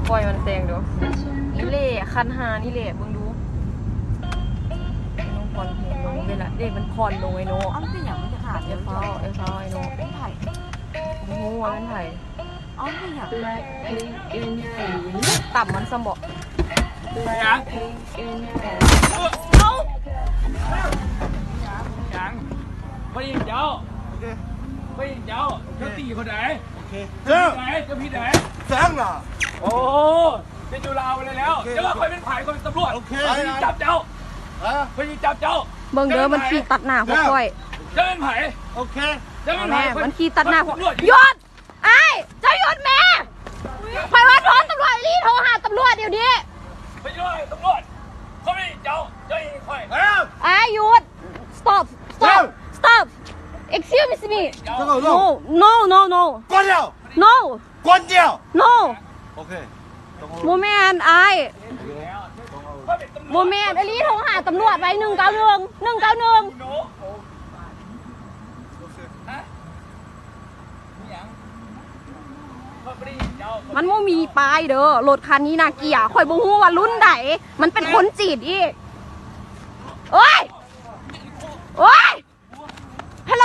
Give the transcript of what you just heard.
ປ່ອຍມັນແຊງດູ. ນີ້ແຫຼະ ຄັນຫານີ້ແຫຼະ ເບິ່ງດູ. ນ້ອງຄອນເພງລົງເດ້ລະ ເດ້ ມັນຄອນລົງໄອ້ໂນ. ເອົາ ມັນເປັນຫຍັງ? ມັນຈະຂາດ ຢ່າຟ້າວ ຢ່າຟ້າວໄອ້ໂນ. ມັນໃຜ? ບໍ່ຮູ້ວ່າແມ່ນໃຜ. ເອົາ ມັນເປັນຫຍັງ? ຕຳມັນຊະບໍ. ຫຍັງ? ເອົາ ຫຍັງ? ບໍ່ຍິງເຈົ້າ ໂອເຄ ບໍ່ຍິງເຈົ້າ. ເຈົ້າຕີຄົນໃດ? ໂອເຄ ເຈົ້າ ເຈົ້າຜິດໃດ? ສັງນະ. ໂອ້ ຕິດຢູ່ລາວໄປແລ້ວ. ໂອເຄ ເຈົ້າວ່າຂ້ອຍເປັນໃຜ? ຂ້ອຍເປັນຕຳຫຼວດ. ໂອເຄ ຂ້ອຍຊິຈັບເຈົ້າ. ຮະ? ຂ້ອຍຊິຈັບເຈົ້າ. ເບິ່ງເດີ ມັນຂີ່ຕັດໜ້າພວກຂ້ອຍ. ເຈົ້າເປັນໃຜ? ໂອເຄ ເຈົ້າເປັນໃຜ? ມັນຂີ່ຕັດໜ້າພວກ. ຢຸດ! ອ້າຍ ເຈົ້າຢຸດແມ້! ຂ້ອຍວ່າໂທຕຳຫຼວດອີ່ຫຼີ ໂທຫາຕຳຫຼວດດຽວນີ້. ໄປຢູ່ຕຳຫຼວດ. ຂ້ອຍເຈົ້າ ເຈົ້າຍິງຂ້ອຍ. ອ້າຍ ຢຸດ! Stop! Stop! Stop! Excuse me! No! No! No! No! ກວດດຽວ! No! ກວດດຽວ! No! ໂອເຄ ບໍ່ແມ່ນອ້າຍ ບໍ່ແມ່ນອີ່ຫຼີ. ໂທຫາຕຳຫຼວດໄວ້ ໜຶ່ງເກົ້າໜຶ່ງ ໜຶ່ງເກົ້າໜຶ່ງ. ມັນບໍ່ມີປ້າຍເດີ ລົດຄັນນີ້ນະ ເກຍ ຂ້ອຍບໍ່ຮູ້ວ່າລຸ້ນໃດ ມັນເປັນຄົນຈີນອີກ. ໂອ້ຍ ໂອ້ຍ ຮັລໂຫຼ.